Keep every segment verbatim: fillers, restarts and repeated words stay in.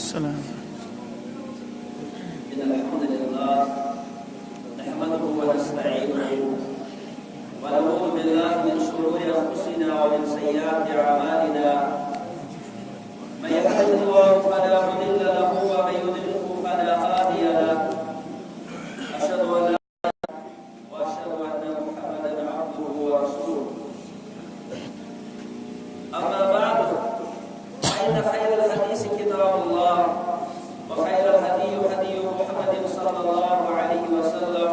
السلام. إن الحمد لله نحمده ونستعينه ونعوذ بالله من شرور أنفسنا ومن سيئات أعمالنا. من يهده الله فلا مضل له ومن يضلله فلا هادي له. أشهد أن لا وأشهد أن محمدا عبده ورسوله. أما بعد، فإن خير الحديث كتاب الله، وخير الهدي هدي محمد صلى الله عليه وسلم،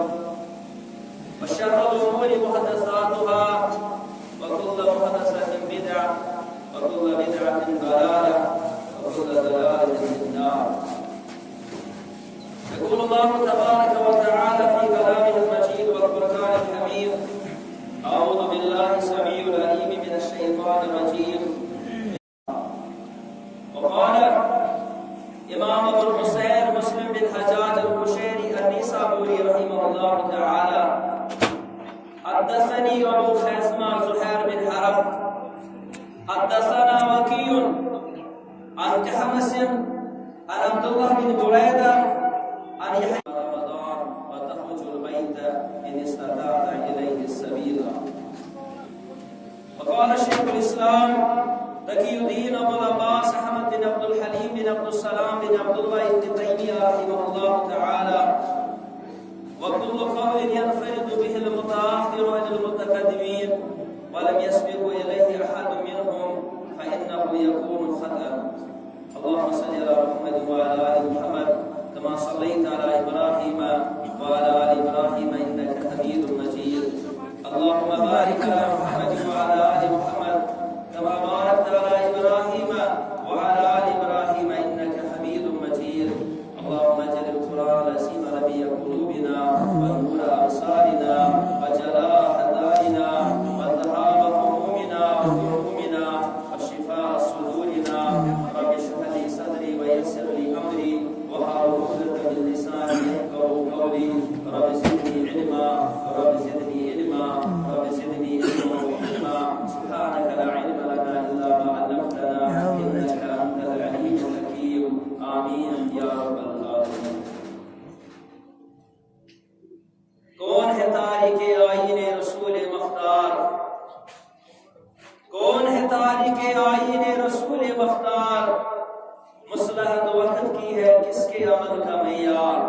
وشر الأمور محدثاتها، وكل محدثة بدعة، وكل بدعة ضلالة، وكل ضلالة في النار. يقول الله تبارك وتعالى في كلامه المجيد والفرقان الحميد: أعوذ بالله السميع العليم من الشيطان الرجيم. وقال إمام أبو الحسين مسلم بن حجاج القشيري النيسابوري رحمه الله تعالى: حدثني أبو خيثمة زهير بن حرب، حدثنا وكيع عن كهمس عن عبد الله بن بريدة عن يحيى رمضان وتخرج البيت إن استطعت إليه سبيلا. وقال شيخ الإسلام تقي الدين أبو العباس أحمد بن عبد الحليم بن عبد السلام بن عبد الله بن تيمية رحمه الله تعالى: وكل قول ينفرد به المتأخر عن المتقدمين ولم يسبق إليه أحد منهم فإنه يكون خطأ. اللهم صل على محمد وعلى آل محمد كما صليت على إبراهيم وعلى آل إبراهيم إنك حميد مجيد. اللهم بارك على محمد وعلى آل محمد كما باركت على إبراهيم وعلى آل إبراهيم إنك حميد مجيد. اللهم اجعل القرآن العظيم ربيع قلوبنا ونور أبصارنا وجلاء أحزاننا وذهاب همومنا وغمومنا وشفاء صدورنا. رب اشرح لي صدري ويسر لي أمري واحلل عقدة من لساني يفقهوا قولي. رب زدني علما، رب زدني علما، رب زدني علما وفهما. سبحانك لا علم لنا إلا ما علمتنا إنك أنت العليم الحكيم. آمين يا رب العالمين. کون ہے تارک آئین رسول مختار؟ کون ہے تارک آئین رسول مختار؟ مصلحت وقت کی ہے کس کے عمل کا معیار؟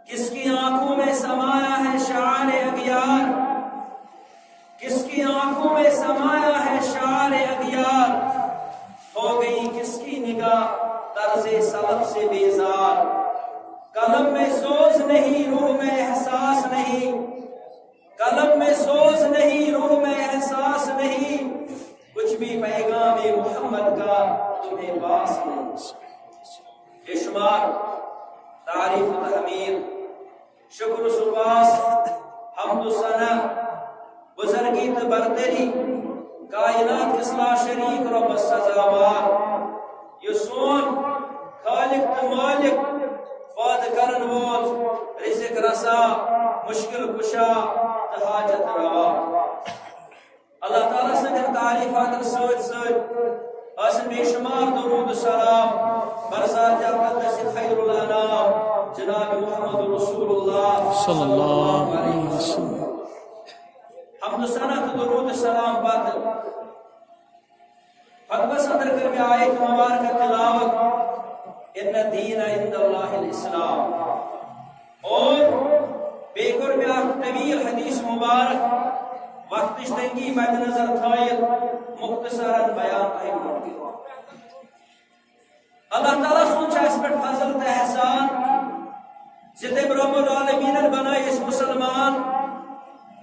کس کی آنکھوں میں سمایا ہے شعار اغیار؟ کس کی آنکھوں میں سمایا ہے شعار اغیار؟ ہو گئی کس کی نگاہ طرز سلف سے بیزار؟ قلم میں سوز نہیں، روح میں احساس نہیں۔ قلم میں سوز نہیں، روح میں احساس نہیں۔ کچھ بھی پیغام محمد کا تمہیں پاس نہیں۔ بے شمار تعریف و تحمید، شکر و سپاس، حمد و ثنا، بزرگی تہٕ برتری، کائنات کِس لا شریک رۄبس سزاوار۔ یُس سون خالق تہٕ مالک، پٲدٕ کرن وول، رزق رسا، مشکل کشا تہٕ حاجت روا۔ اللہ تعالیٰ سٕنٛدٮ۪ن تعریفاتن سۭتۍ سۭتۍ آسن بے شمار درود و سلام بر ذات اقدس خیر الانام جناب محمد رسول اللہ صلی اللہ علیہ وسلم۔ حمد و ثنا تہٕ درود و سلام پتہٕ خطبس اندر کر مےٚ آیت مبارکہ تلاوت، ان الدین عند اللہ الاسلام۔ اور بیٚیہِ کوٚر مےٚ اکھ طویل حدیث مبارک، وقتٕچ تنگی مد نظر تھٲیِتھ مختصرن بیان تۄہہِ برونٛٹھ۔ اللہ تعالیٰ سُنٛد چھُ اَسہِ پٮ۪ٹھ فضل تہٕ احسان زِ تٔمۍ رب العالمینن بنٲے أسۍ مُسلمان،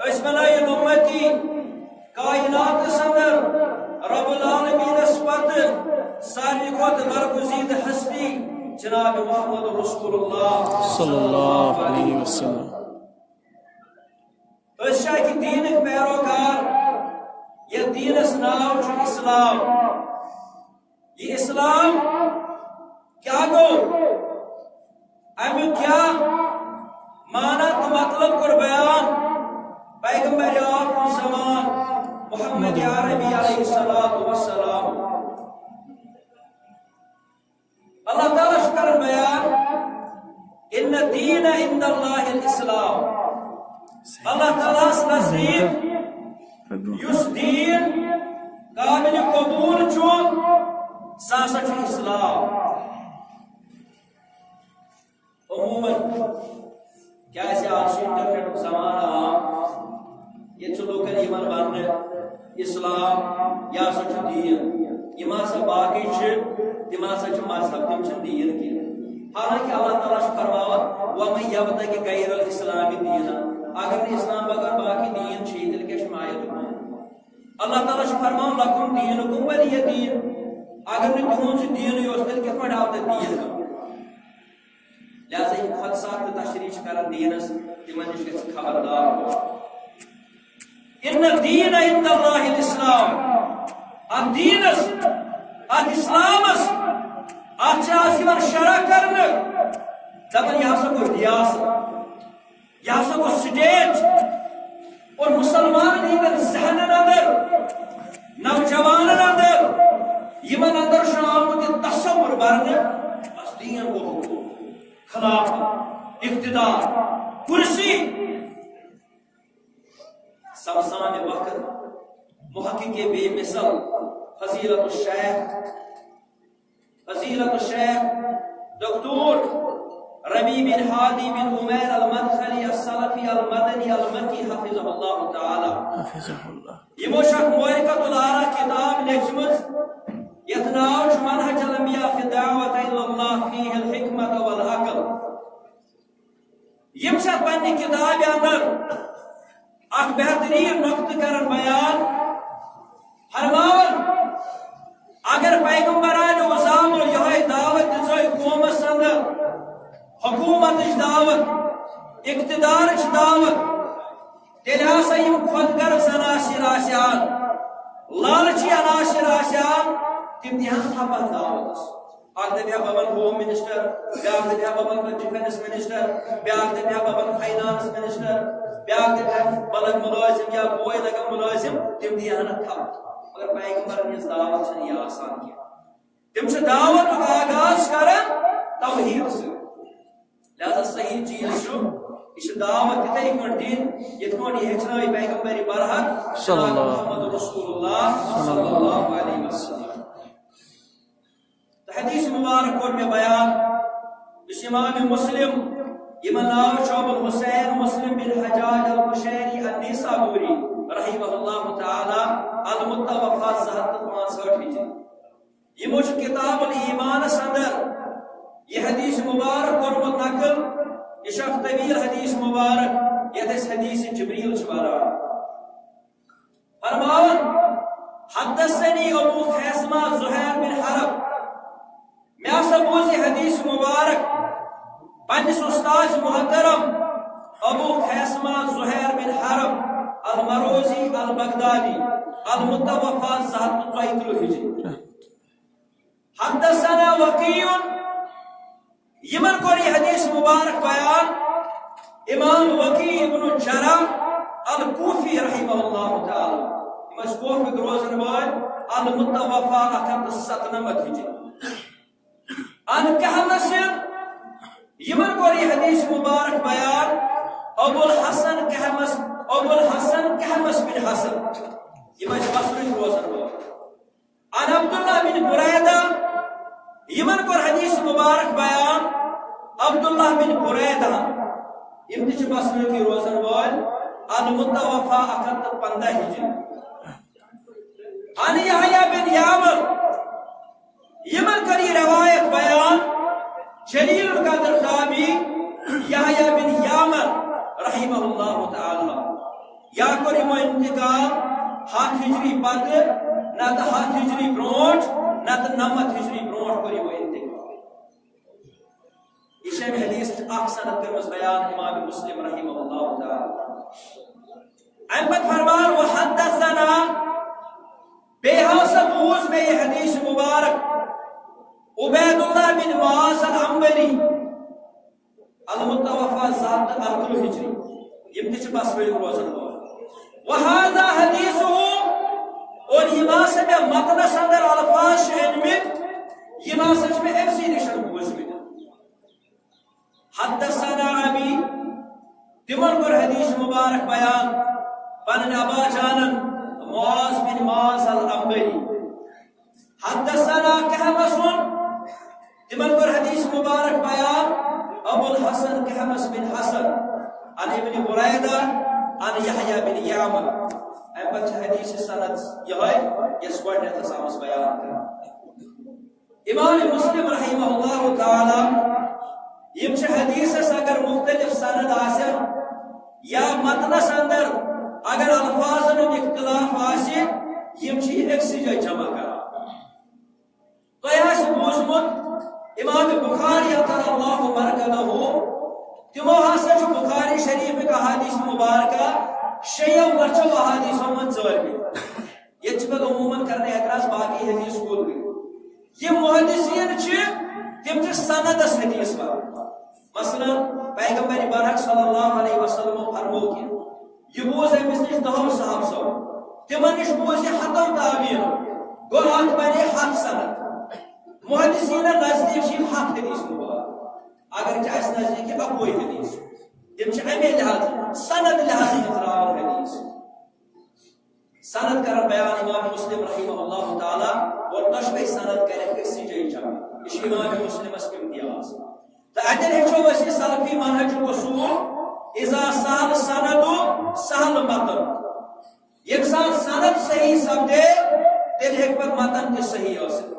أسۍ بنٲے یِم اُمتی۔ کائناتس اندر رب العالمینس پتہٕ ساروی کھۄتہٕ برگزیدٕ ہستی جناب محمد رسول اللہ صلی اللہ علیہ وسلم۔ أسۍ چھِ اَکہِ دیٖنٕکۍ پیروکار، یتھ دیٖنس ناو چھُ اسلام۔ یہِ اسلام کیٛاہ گوٚو؟ اَمیُک کیٛاہ معنی تہٕ مطلب کوٚر بیان پیغمبر آخر زمان محمد عربی علیہ الصلوۃ والسلام؟ دین عند اللہ الاسلام۔ اللہ تعالیٰ ہس نزدیک یُس دین قابل قبول چھُ، سُہ ہسا چھُ اسلام۔ عموماً کیازِ آز چھُ انٹرنیٹُک زمانہٕ آو، ییٚتہِ چھُ لوٗکن یِوان وننہٕ، اسلام، یہِ ہسا چھُ دین۔ یِم ہسا باقٕے چھِ، تِم ہسا چھِ مذہب، تِم چھِنہٕ دین کینٛہہ۔ حالانکہ اللہ تعالیٰ چھُ فرماوان، "ومن یبتغ غیر الاسلام دینا"، اگر نہٕ اسلام بغٲر باقٕے دین چھِ، تیٚلہِ کیٛاہ چھُ آیتُک معنی؟ اللہ تعالیٰ چھُ فرماوان، "لکم دینکم ولی دین"۔ اگر نہٕ تِہُنٛد سُہ دینٕے اوس، تیٚلہِ کِتھ پٲٹھۍ آو تۄہہِ دین؟ لہذا یِم خۄد ساخت تشریح چھِ کران دینس، تِمن نِش گژھِ خبردار روزُن۔ ان الدین عند اللہ الاسلام۔ اتھ دینس، اتھ اسلامس، اتھ چھِ آز یِوان شرح کرنہٕ، دپان یہِ ہسا گوٚو ریاست۔ یہِ ہسا گوٚو سٹیٹ۔ اور مسلمانن ہٕنٛدٮ۪ن ذہنن اندر، نوجوانن اندر، یِمن اندر چھُ آمُت یہِ تصور برنہٕ، بس دین گوٚو حکومت، خلافت، اقتدار، کرسی۔ سمسامِ وقت، محقق بے مثل، فضیلت الشیخ فضیلت الشیخ دکتور ربیع بن ہادی بن عمیر المدخلی السلفی المدنی المکی حفظہ اللہ تعالی۔ حفظہ اللہ۔ یِمو چھِ اکھ معرکۃ الآراء کتاب لیکھمٕژ، یتھ ناو چھُ منہج الانبیاء فی الدعوۃ الی اللہ فیہ الحکمۃ والعقل۔ یِم چھِ اَتھ پننہِ کِتابہِ اندر اکھ بہتریٖن نۄقطہٕ کران بیان، فرماوان، اگر پیغمبرانہِ عظامو یِہوٚے دعوت دِژے قومس اندر، حکومتٕچ دعوت، اقتدارٕچ دعوت، تیٚلہِ ہسا یِم خۄد غرض عناصر آسہِ ہن، لالچی عناصر آسہِ ہن، تِم دِہن تھپھ اَتھ دعوتس۔ اکھ دپہِ ہا بہٕ بنہٕ ہوم منسٹر، بیاکھ دپہِ ہا بہٕ بنہٕ ڈیفنس منسٹر، بیاکھ دپہِ ہا بہٕ بنہٕ فاینانس منسٹر، بیاکھ دپہِ ہا بہٕ لگہٕ مُلٲزم یا بوے لگن مُلٲزم، تِم دِیہِ ہن اَتھ تھپھ۔ مگر پیغمبرن ہٕنٛز دعوت چھنہٕ یہِ آسان کینٛہہ۔ تِم چھِ دعوتُک آغاز کران توحید سۭتۍ۔ لہذا صحیح چیز چھُ، یہِ چھِ دعوت تِتھے کٲٹھۍ دِنۍ، یِتھ کٲٹھۍ یہِ ہیٚچھنٲوۍ پیغمبر برحق صلی اللہ۔ محمد رسول اللہ صلی اللہ علیہ وسلم۔ تہٕ حدیث مبارک کوٚر مےٚ بیان، یُس امام مسلم، یِمن ناو چھُ ابو الحسین مسلم بن حجاج القشیری النیسابوری رحمہ اللہ تعالی، المتوفی زٕ ہتھ تہٕ پانٛژہٲٹھ ہجری۔ یِمو چھُ کتاب الایمانس اندر یہِ حدیث مبارک کوٚرمُت نقل، یہِ چھُ اکھ طویل حدیث مبارک، یتھ أسۍ حدیث جبریل چھِ ونان۔ فرماوان، حدثنی ابو خیثمہ زہیر بن حرب، مےٚ ہسا بوٗز یہِ حدیث مبارک پننِس استاد محترم ابو خیثمہ زہیر بن حرب المروزی البغدادی المتوفی زٕ ہتھ تہٕ ژۄیہِ ترٕٛہ ہجری۔ حدثنا وکیع، یِمن کوٚر یہِ حدیث مبارک بیان امام وکیع ابن جراح الکوفی رحمہ اللہ تعالی۔ یِم ٲسۍ کوفٕکۍ روزن وٲلۍ، المتوفی اکھ ہتھ تہٕ ستنمتھ ہجری۔ عن کہمس، یِمن کوٚر یہِ حدیث مبارک بیان ابو الحسن کہمس، ابو الحسن کہمس بن حسن۔ یِم ٲسۍ بصرٕکۍ روزن وٲلۍ۔ عن عبداللہ بن بریدہ، یِمن کوٚر حدیث مبارک بیان عبداللہ بن بریدہ، یِم تہِ چھِ بصرٕکۍ روزن وٲلۍ، المتوفی اکھ ہتھ تہٕ پنٛداہ ہجری۔ عن یحییٰ بن یعمر، یِمن کٔر یہِ روایت بیان جلیل القدر تابعی یحییٰ بن یعمر رحمہ اللہ تعالی۔ یا کوٚر یِمو انتقال ہتھ ہجری پتہٕ، نتہٕ ہتھ ہجری برونٹھ، نتہٕ نمتھ ہجری برونٹھ کوٚر یِمو انتقال۔ یہِ چھِ امہِ حدیثٕچ اکھ سند کٔرمٕژ بیان امام مسلم رحمہ اللہ تعالی۔ امہِ پتہٕ فرمان، وحدثنا، بیٚیہِ ہسا بوٗز مےٚ یہِ حدیث مبارک عبید اللہ بن معاذ العنبری، المتوفی زٕ ہتھ تہٕ اَرتٕرٛہ ہجری، یِم تہِ چھِ بصرٕکۍ روزن وٲلۍ۔ وہذا حدیثہ، اور یِم ہسا مےٚ متنس اندر الفاظ چھِ أنمٕتۍ، یِم ہسا چھِ مےٚ أمۍ سٕے نِش بوٗزمٕتۍ۔ حدثنا ابی، تمن کوٚر حدیث مبارک بیان پنن ابا جانن معاذ بن معاذ العنبری۔ حدثنا کہمس، تمن کوٚر حدیث مبارک بیان ابو الحسن کہمس بن حسن عن ابن بریدہ عن یحییٰ بن یعمر۔ امہِ پتہٕ چھِ حدیث سند یہے یس گۄڈنیتھس آمٕژ بیان کرنہٕ۔ امام مسلم رحمہ اللہ تعالی، یم چھِ حدیثس اگر مختلف سند آسن یا متنس اندر اگر الفاظن ہُنٛد اختلاف آسہِ، یم چھِ یہِ أکسٕے جایہِ جمع کران۔ تۄہہِ آسہِ بوٗزمُت امام بخاری عطا اللہ مرقدہ، تِمو ہسا چھُ بخاری شریفٕکۍ احادیث مبارکہ شیٚیو لچھو احادیثو منٛز ژٲرمٕتۍ۔ ییٚتہِ چھِ پتہٕ عموماً کران اعتراض، باقی حدیث کوٚت گٔے؟ یِم محدثین چھِ، تِم چھِ سندس حدیث ونان۔ مثلاً، پیغمبر برحق صلی اللہ علیہ وسلم فرمو کہ یہ بوز أمِس نِش دہو صحابسو، تِمن نِش بوز یہِ ہتو تابعینو، گوٚو اتھ بنے ہتھ سند۔ محدثینن نزدیٖک چھِ یِم ہتھ حدیث مبارک، اگر چھِ اسہِ نزدیٖک یہِ اکوے حدیث۔ تِم چھِ امے لحاظ، سند لحاظ منٛز راوان حدیث۔ سند کرن بیان امام مسلم رحمہ اللہ تعالی، اور دۄشوے سند کرن أکسٕے جایہِ جمع۔ یہِ چھُ امام مسلمس امتیاز۔ تہٕ اتٮ۪ن ہیٚچھو أسۍ یہِ سلفی منہجُک اصوٗل، اذا سہل سند سہل متن۔ ییٚمہِ ساتہٕ سند صحیح سپدے، تیٚلہِ ہیٚکہِ پتہٕ متن تہِ صحیح ٲسِتھ۔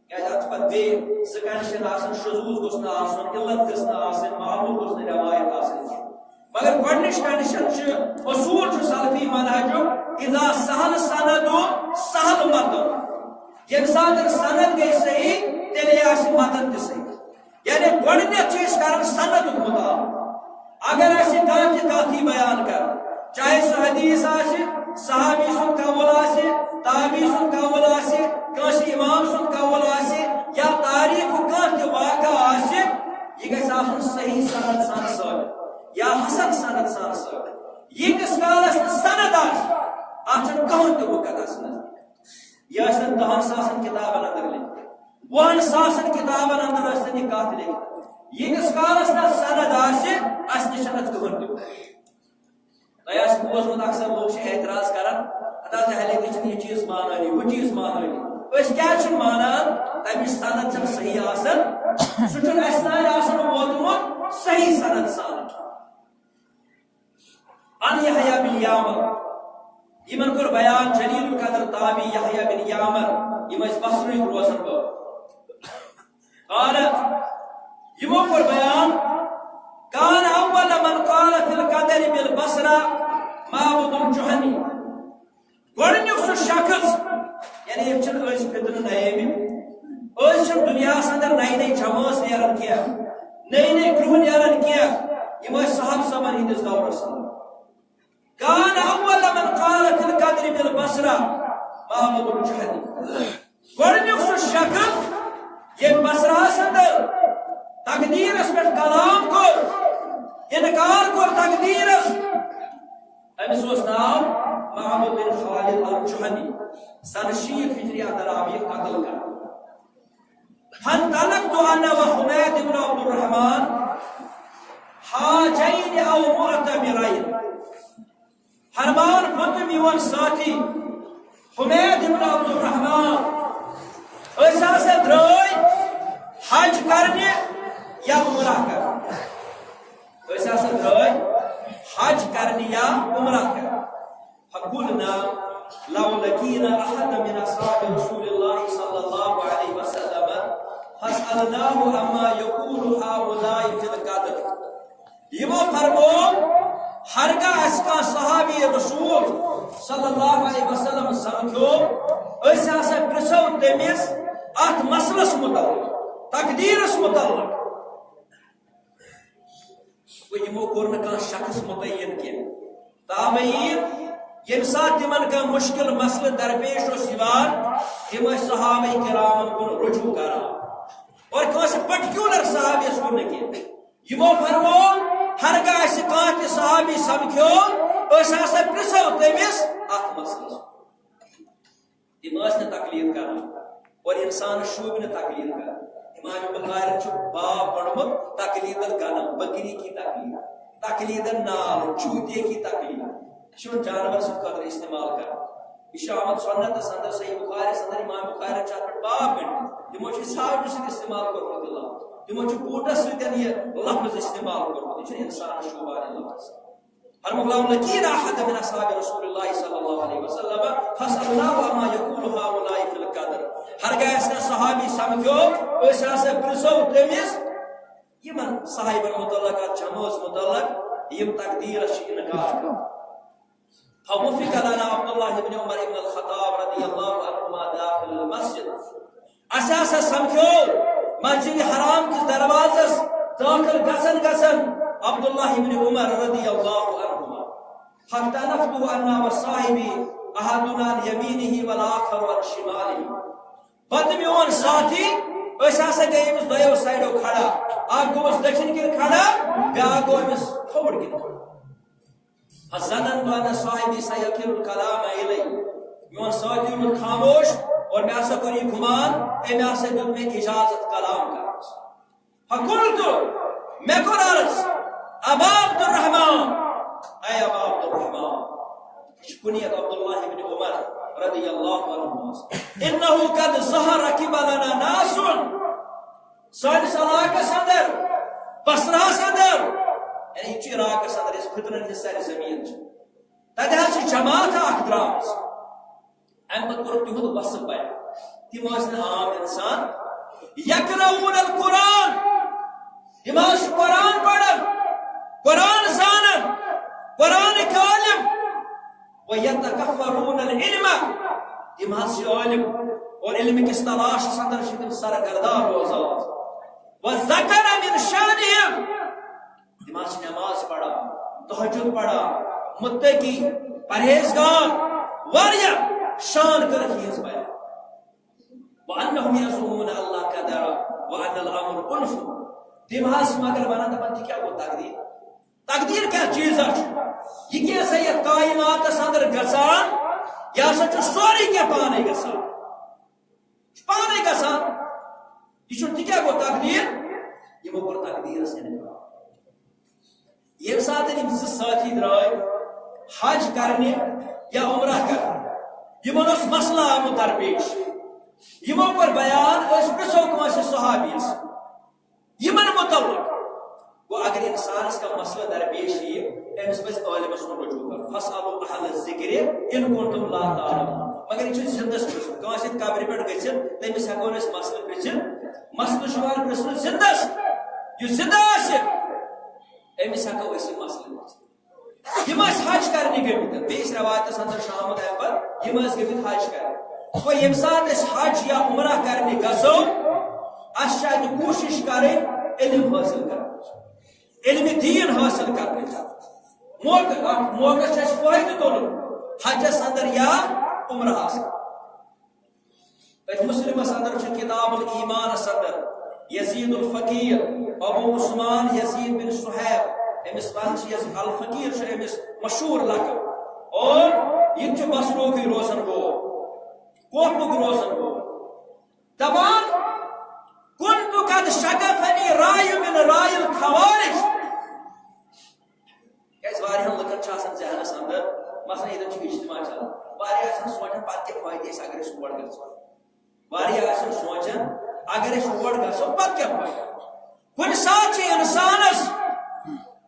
کیازِ اتھ چھِ پتہٕ بیٚیہِ زٕ condition آسان، شذوذ گوٚژھ نہٕ آسُن، علت گٔژھ نہٕ آسٕنۍ، معلول گوٚژھ نہٕ روایت آسٕنۍ۔ مگر گۄڈٕنِچ condition چھِ، اصوٗل چھُ سلفی منہجُک، اذا سہل سند سہل متن۔ ییٚمہِ ساتہٕ سند گٔے صحیح، تیٚلے آسہِ متن تہِ صحیح۔ یعنی گۄڈٕنیتھ چھِ أسۍ کران سندُک مطالعہ۔ اگر اسہِ کانٛہہ تہِ کتھ یی بیان کرنہٕ، چاہے سُہ حدیث آسہِ، صحابی سُنٛد قول آسہِ، تابعی سُنٛد قول آسہِ، کٲنٛسہِ امام سُنٛد قول آسہِ، یا تاریخُک کانٛہہ تہِ واقعہ آسہِ، یہِ گژھِ آسُن صحیح سند سان ثٲبت یا حسن سند سان ثٲبت۔ ییٖتِس کالس نہٕ سند آسہِ، اتھ چھُنہٕ کٕہٕنۍ تہِ وقت آسان۔ یہِ ٲسۍتن دہن ساسن کتابن اندر لیکھِتھ، وُہن ساسن کتابن اندر ٲسۍتن یہِ کتھ لیکھِتھ، ییٖتِس کالس نہٕ سند آسہِ، اسہِ نِش چھُنہٕ اتھ کٕہٕنۍ تہِ۔ تۄہہِ آسہِ بوٗزمُت، اکثر لوٗکھ چھِ اعتراض کران، ہتا زِ ہلے تہِ چھِنہٕ یہِ چیٖز مانٲنی، ہُہ چیٖز مانٲنی۔ أسۍ کیٛازِ چھِنہٕ مانان؟ تَمِچ سند چھَنہٕ صحیح آسان، سُہ چھُنہٕ اَسہِ تام آسان ووتمُت صحیح سند سان۔ عن یحییٰ بن یعمر، یِمن کوٚر بیان جلیل القدر تابعی یحییٰ بن یعمر، یِم ٲسۍ بصرٕکۍ روزن وٲلۍ۔ قال، یِمو کوٚر بیان، كان أول من قال في القدر بالبصرة معبد الجهني۔ گۄڈٕنیُک سُہ شخص، یعنی یِم چھِنہٕ أزۍ فتنہٕ نَیے مٕتۍ، أزۍ چھِنہٕ دُنیاہَس اندر نَیہِ نَیہِ جمٲژ نیران کینٛہہ، نٔے نٔے گروہ نیران کینٛہہ، یِم ٲسۍ صحابہٕ زمانہٕ ہٕنٛدِس دورس اندر۔ كان أول من قال في القدر بالبصرة معبد الجهني۔ گۄڈٕنیُک سُہ شخص، ییٚمۍ بصرہَس اندر تقدیرس پٮ۪ٹھ کلام کوٚر، انکار کوٚر تقدیرس، أمِس اوس ناو معبد بن خالد الجهني۔ سنہٕ شیٖتھ ہجری اندر آو یہِ قتل کرنہٕ۔ فانطلقت أنا وحميد بن عبد الرحمن حاجين أو معتمرين۔ فرمان، بہٕ تہٕ میون ساتھی حمید ابن عبد الرحمان، أسۍ ہسا درٛاے حج کرنہِ یا عمرہ کرنہِ۔ أسۍ ہسا درٛاے حج کرنہِ یا عمرہ کرنہِ۔ فقلنا لو لقينا أحدا من أصحاب رسول الله صلى الله عليه وسلم فسألناه عما يقول هؤلاء في القدر۔ یِمو فرموو، ہرگاہ اسہِ کانٛہہ صحابی رسول صلی اللہ علیہ وسلم سمکھیو، أسۍ ہسا پرژھو تٔمِس اتھ مسلس متعلق، تقدیرس متعلق۔ گوٚو، یِمو کوٚر نہٕ کانٛہہ شخص متعین کینٛہہ۔ تابعین، ییٚمہِ ساتہٕ تِمن کانٛہہ مُشکِل مسلہٕ درپیش اوس یِوان، تِم ٲسۍ صحابہ کرامن کُن رجوع کران۔ اور کٲنٛسہِ پرٹیکولر صحابیس کُن نہٕ کینٛہہ۔ یِمو فرموو، ہرگاہ اسہِ کانٛہہ تہِ صحابی سمکھیو، أسۍ ہسا پرژھو تٔمِس اتھ مسلس۔ تِم ٲسۍ نہٕ تقلید کران اور انسانس شوٗبہِ نہٕ تقلید کران۔ امام بخارین چھُ باب ووٚنمُت تقلید الغنم، بکری کی تقلید، تقلید النعل، جوتے کی تقلید۔ یہِ چھُ یِوان جانور سٕنٛدِ خٲطرٕ استعمال کرنہٕ۔ یہِ چھُ آمُت سنتس اندر، صحیح بخاریس اندر، امام بخارین چھُ اتھ پٮ۪ٹھ باب گٔنڈمُت۔ تِمو چھُ یہِ ژھاوجہِ سۭتۍ استعمال کوٚرمُت یہِ لفظ، تِمو چھُ بوٗٹس سۭتۍ یہِ لفظ استعمال کوٚرمُت۔ یہِ چھُنہٕ انسانس شوٗبان یہِ لفظ۔ فرموو، "لو لقينا أحدا من أصحاب رسول الله صلى الله عليه وسلم فسألناه عما يقول هؤلاء في القدر۔" ہرگاہ اَسہِ کانٛہہ صحابی سمکھیو، أسۍ ہسا پرژھو تٔمِس یِمن صاحبن متعلق، اتھ جمٲژ متعلق، یِم تقدیرس چھِ انکار کران۔ فوفق لنا عبد الله بن عمر بن الخطاب رضي الله عنهما داخل المسجد۔ اَسہِ ہسا سمکھیو مسجد حرام کِس دروازس دٲخل گژھن گژھن عبداللہ ابن عمر رضی اللہ عنہما۔ فاختلفت انا وصاحبی، احدنا عن یمینہ والآخر عن شمالہ۔ پتہٕ میون ساتھی، أسۍ ہسا گٔے أمِس دۄیو سایڈو کھڑا۔ اکھ گوٚوُس دٔچھِنۍ کِنۍ کھڑا، بیٛاکھ گوٚو أمِس کھووُر کِنۍ کھڑا۔ فظننت ان صاحبی سیکل الکلام الی۔ میون ساتھی روٗد خاموش اور مےٚ ہسا کوٚر یہِ گُمان، أمۍ ہسا دیُت مےٚ اجازت کلام کرنس۔ فقلت، مےٚ کوٚر عرض، ابا عبدالرحمان، اے ابا عبدالرحمان، یہِ چھُ کنیت عبداللہ ابن عمر رضی اللہ عنہ۔ انہ قد ظہر قبلنا ناس۔ سٲنِس علاقس اندر، بصرہس اندر، یعنی یہِ چھُ عراقس اندر، یۄس فطرن ہٕنٛز سرزمین چھِ، تتہِ حظ چھِ جماعت اکھ درٛامٕژ۔ امہِ پتہٕ کوٚرُکھ تِہُنٛد وصف بیان۔ تِم ٲسۍ نہٕ عام انسان۔ یقرؤون القرآن، تِم حظ چھِ قرآن پران، قرآن زانان، قرآنٕکۍ عٲلم۔ وَيَتَكَفَّرُونَ الْعِلْمَ، تِم حظ چھِ عٲلم اور علم کِس تلاشس اندر چھِ تِم سرگردان روزان۔ وَذَكَرَ مِنْ شَأْنِهِمْ، تِم حظ چھِ نماز پران، تہجد پران، متقی، پرہیزگار، واریاہ شان کٔرٕکھ یِہٕنٛز بیان۔ وَأَنَّهُمْ يَزْعُمُونَ أَلَّا قَدَرَ وَأَنَّ الْأَمْرَ أُنْفٌ۔ تِم حظ چھِ مگر ونان، دپان، تہِ کیٛاہ گوٚو تقدیر؟ تقدیر کیٛاہ چیٖزا چھُ؟ یہِ کیٛاہ سا یتھ کائناتس اندر گژھان؟ یہِ ہسا چھُ سورُے کینٛہہ پانے گژھان۔ یہِ چھُ پانے گژھان۔ یہِ چھُنہٕ، تہِ کیٛاہ گوٚو تقدیر؟ یِمو کوٚر تقدیرس انکار۔ ییٚمہِ ساتہٕ یِم زٕ سٲتھی درٛاے حج کرنہِ یا عمرہ کرنہِ، یِمن اوس مسلہٕ آمُت درپیش۔ یِمو کوٚر بیان، أسۍ پرٛژھو کٲنٛسہِ صحابیَس یِمن متعلق۔ گوٚو، اگر انسانس کانٛہہ مسلہٕ درپیش یِیہِ، أمِس پزِ عٲلمس کُن رجوع کرُن۔ فاسألوا اہل الذکر ان کنتم لا تعلمون۔ مگر یہِ چھُ زندس پرٛژھُن، کٲنٛسہِ ہٕنٛدِ قبرِ پٮ۪ٹھ گٔژھِتھ، تٔمِس ہٮ۪کو نہٕ أسۍ مسلہٕ پرٛژھِتھ۔ مسلہٕ چھُ یِوان پرٛژھنہٕ زندس، یُس زندٕ آسہِ، أمِس ہٮ۪کو أسۍ یہِ مسلہٕ پرٛژھِتھ۔ یِم ٲسۍ حج کرنہِ گٔمٕتۍ، بیٚیِس رٮ۪وایتس اندر چھُ آمُت اَمہِ پتہٕ، یِم ٲسۍ گٔمٕتۍ حج کرنہِ۔ گوٚو، ییٚمہِ ساتہٕ أسۍ حج یا عمرہ کرنہِ گژھو، اَسہِ چھِ اَتہِ کوٗشِش کرٕنۍ علم حٲصِل کرنٕچ، علمِ دیٖن حٲصِل کرنٕچ۔ موقع، اَتھ موقعس چھُ اَسہِ فٲیدٕ تُلُن حجس اندر یا عمرہس اندر۔ تتہِ مسلمس اندر چھُ کتاب الایمانس اندر یزید الفقیر، ابو عثمان یزید بن صہیب، أمِس ونان چھِ یز-، الفقیر چھُ أمِس مشہوٗر لقب۔ اور یہِ تہِ چھُ بصروکُے روزن وول، کوفُک روزن وول۔ دپان، "كنت قد شغفني رأي من رأي الخوارج۔" کیازِ واریاہن لُکن چھُ آسان ذہنس اندر، مثلاً ییٚتٮ۪ن چھُ اجتماع چلان، واریاہ آسان سونچان، پتہٕ کیٛاہ فٲیدٕ اَسہِ اگر أسۍ اور گژھو؟ واریاہ آسان سونچان، اگر أسۍ اور گژھو، پتہٕ کیٛاہ فٲیدٕ؟ کُنہِ ساتہٕ چھِ انسانس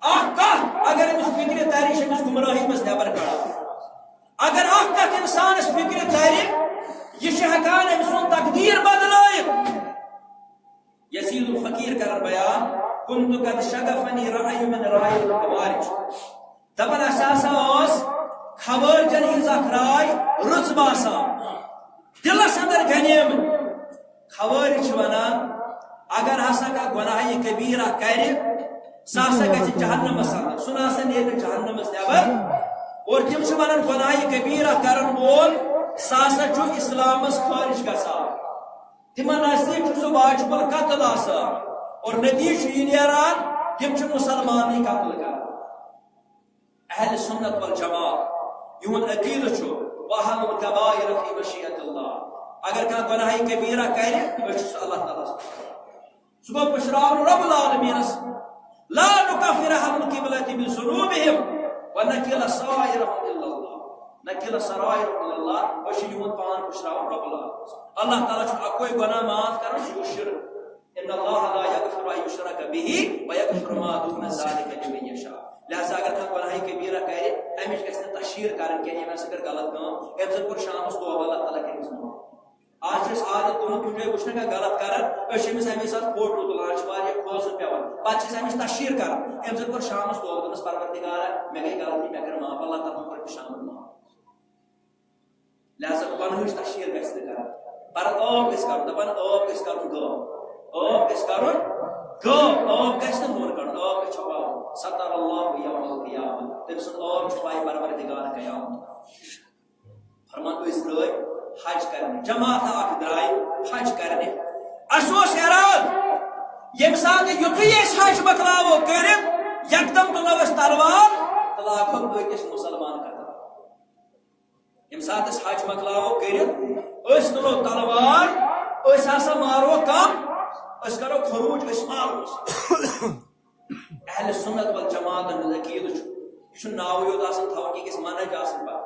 اکھ کتھ، اگر أمِس فکرِ ترِ، یہِ چھِ أمِس گمراہی منٛز نٮ۪بر کڑان۔ اگر اکھ کتھ انسانس فکرِ ترِ، یہِ چھِ ہٮ۪کان أمۍ سُنٛد تقدیر بدلٲیِتھ۔ یزید الفقیر کران بیان، "كنت قد شغفني رأي من رأي الخوارج۔" دپان، اسہِ ہسا ٲس خوارجن ہٕنٛز اکھ راے رٕژ باسان، دلس اندر گنیمٕژ۔ خوارج چھِ ونان، اگر ہسا کانٛہہ گۄناہہِ کبیرہ کرِ، سُہ ہسا گژھِ جہنمس اندر، سُہ نہ ہسا نیرِ نہٕ جہنمس نٮ۪بر۔ اور تِم چھِ ونان، گۄناہہِ کبیرہ کرن وول، سُہ ہسا چھُ اسلامس خارج گژھان۔ تِمن نزدیٖک چھُ سُہ واجب القتل آسان اور نتیجہٕ چھُ یہِ نیران، تِم چھِ مُسلمانٕے قتل کران۔ اہل سنت والجماعت یِہُنٛد عقیدٕ چھُ، "وأهل الكبائر في مشيئة الله"، اگر کانٛہہ گۄناہہِ کبیرہ کرِ، أسۍ چھِ سُہ اللہ تعالیٰ ہس پٮ۪ٹھ۔ سُہ گوٚو پُشراوُن رب العالمینس۔ لا نکفر اہل القبلة بذنوبہم ونکل سرائرہم الا اللہ۔ نکل سرائرہم الا اللہ۔ أسۍ چھِ یِہُنٛد پان پُشراوُن رب العالمینس۔ اللہ تعالیٰ چھُ اکوے گۄناہ معاف کران، سُہ گوٚو شرک۔ ان اللہ لا یغفر ان یشرک بہ ویغفر ما دون ذلک لمن یشاء۔ لہذا اگر کانٛہہ گۄناہہِ کبیرہ کرِ، امِچ گژھِ نہٕ تشہیر کرٕنۍ کینٛہہ، ییٚمہِ ساتہٕ سُہ کر غلط کٲم، أمۍ زن کوٚر شامس توبہ، اللہ تعالیٰ کرِ أمِس معاف۔ آز چھِ أسۍ عادت گوٚمُت، کُنہِ جایہِ وٕچھنہٕ کانٛہہ غلط کران، أسۍ چھِ أمِس اَمے ساتہٕ فوٹو تُلان، چھِ واریاہ کھوژُن پٮ۪وان۔ پَتہٕ چھِ أسۍ اَمِچ تشہیر کران۔ أمۍ زَن کوٚر شامَس توبہٕ، دوٚپنَس، "پروردگارا، مےٚ گٔے غلطی، مےٚ کٔر معاف، اللہ تعالیٰ ہَن کوٚر مےٚ شامَن معاف۔" لہذا گۄنہٕچ تشہیر گژھِ نہٕ کرٕنۍ۔ پَرَن عٲب گژھِ کرُن، دَپان عٲب گژھِ کرُن غٲب۔ عٲب گژھِ کرُن غٲب، عٲب گژھِ نہٕ لون کَڑُن، عٲب گژھِ چھپاوُن۔ ستر اللہ یوم القیامہ، تٔمۍ سُنٛد عٲب چھُپایہِ پروردگار قیامت۔ فرمان، أسۍ درٛاے حج کرنہِ، جماعت اکھ درٛاے حج کرنہِ۔ اَسہِ اوس ارادٕ، ییٚمہِ ساتہٕ یُتھُے أسۍ حج مۄکلاوو کٔرِتھ، یکدم تُلو أسۍ تلوار تہٕ لاگہوکھ أکِس مُسلمان قتل۔ ییٚمہِ ساتہٕ أسۍ حج مۄکلاوو کٔرِتھ، أسۍ تُلو تلوار، أسۍ ہسا مارو کم، أسۍ کرو خروج، أسۍ مارو۔ اہل سنت والجماعتن ہُنٛد عقیدٕ چھُ، یہِ چھُنہٕ ناوٕے یوت آسان تھاوُن کینٛہہ، یہِ گژھِ منہج آسُن پَتہٕ۔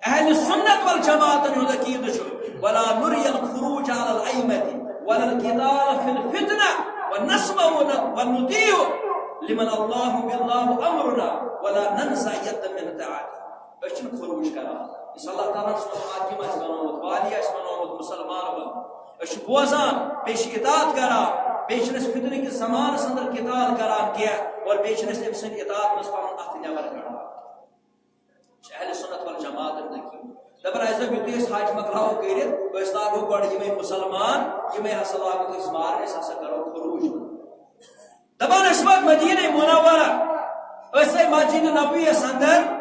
اہل سنت والجماعتن ہُنٛد عقیدٕ چھُ، ولا نری الخروج علی الائمة ولا القتال فی الفتنة ونسمع ونطیع لمن اللہ باللہ امرنا ولا ننزع یدا من طاعته۔ أسۍ چھِنہٕ خروج کران۔ یُس اللہ تعالیٰ ہَن سون حاکم آسہِ بنومُت، والی آسہِ بنومُت، مُسلمان بنومُت، أسۍ چھِ بوزان، بیٚیہِ چھِ اطاعت کران، بیٚیہِ چھِنہٕ أسۍ فتنہٕ کِس زمانس اندر قتال کران کینٛہہ، اور بیٚیہِ چھِنہٕ أسۍ أمۍ سٕنٛدِ اطاعت منٛز پنُن اَتھٕ نٮ۪بر کڑان۔ یہِ چھِ اہل سنت والجماعت ہُنٛد عقیدٕ۔ دَپان، اَسہِ دوٚپ، یُتھُے أسۍ حج مۄکلاوو کٔرِتھ، أسۍ لاگو گۄڈٕ یِمے مُسلمان، یِمے ہسا لاگو أسۍ مارٕنۍ، أسۍ ہسا کرو خروج۔ دپان، أسۍ وٲتۍ مدینہ منورہ، أسۍ آے مسجد نبویس اندر،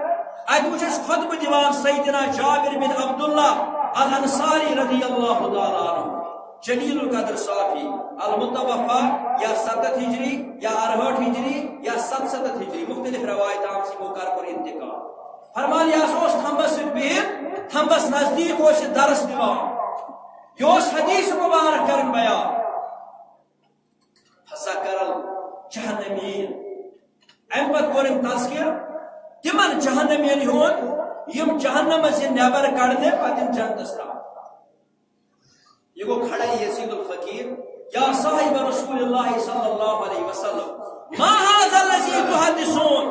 اتہِ وُچھ اَسہِ خطبہٕ دِوان سیدنا جابر بن عبداللہ الانصاری رضی اللہ تعالیٰ عنہ، جلیل القدر صحابی، المتوفی یا ستتھ ہجری یا ارہٲٹھ ہجری یا ستستھ ہجری، مختلف روایت آمژ یِمو کر کوٚر انتقال۔ فرمان، یہِ ہسا اوس تھمبس سۭتۍ بِہِتھ، تھمبس نزدیٖک اوس یہِ درس دِوان، یہِ اوس حدیث مبارک کران بیان۔ فذکر الجہنمین۔ امہِ پتہٕ کوٚر أمۍ تذکر تِمن جہنمین ہُنٛد، یِم جہنمس یِن نٮ۪بر کڑنہِ، پتہٕ یِن جنتس ترٛاونہٕ۔ یہِ گوٚو کھڑا یزید الفقیر، یا صاحب رسول اللہ صلی اللہ علیہ وسلم، ما هذا الذی تحدثون؟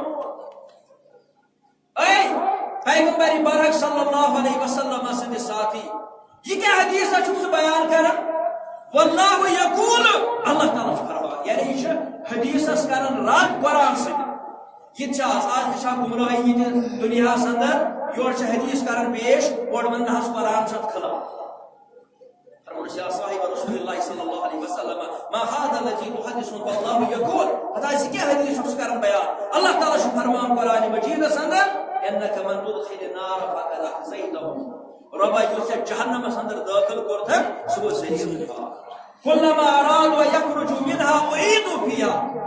اے پیغمبر برحق صلی اللہ علیہ وسلم سٕنٛدِ ساتھی، یہِ کیٛاہ حدیثہ چھُکھ ژٕ بیان کران؟ واللہ یقول، اللہ تعالیٰ چھُ فرمان، یعنی یہِ چھُ حدیثس کران رد قرآن سۭتۍ۔ یہِ تہِ چھُ آز، آز تہِ چھا گمراہی یہِ تہِ دُنیاہس اندر، یورٕ چھِ حدیث کران پیش، اورٕ ونان نہ حظ قرآن چھُ اتھ خلاف۔ فرمووُس، یا صاحب رسول اللہ صلی اللہ علیہ وسلم، ما هذا الذی تحدثون واللہ یقول۔ ہتا زِ کیٛاہ حدیث چھُکھ ژٕ کران بیان؟ اللہ تعالیٰ چھُ فرمان قرآن مجیدس اندر، انک من تدخل النار فقد اخزیتہ۔ رۄبا، یُس ژےٚ جہنمس اندر دٲخل کوٚرتھن، سُہ گوٚو ذلیل۔ کلما ارادوا ان یخرجوا منها اعیدوا فیہا۔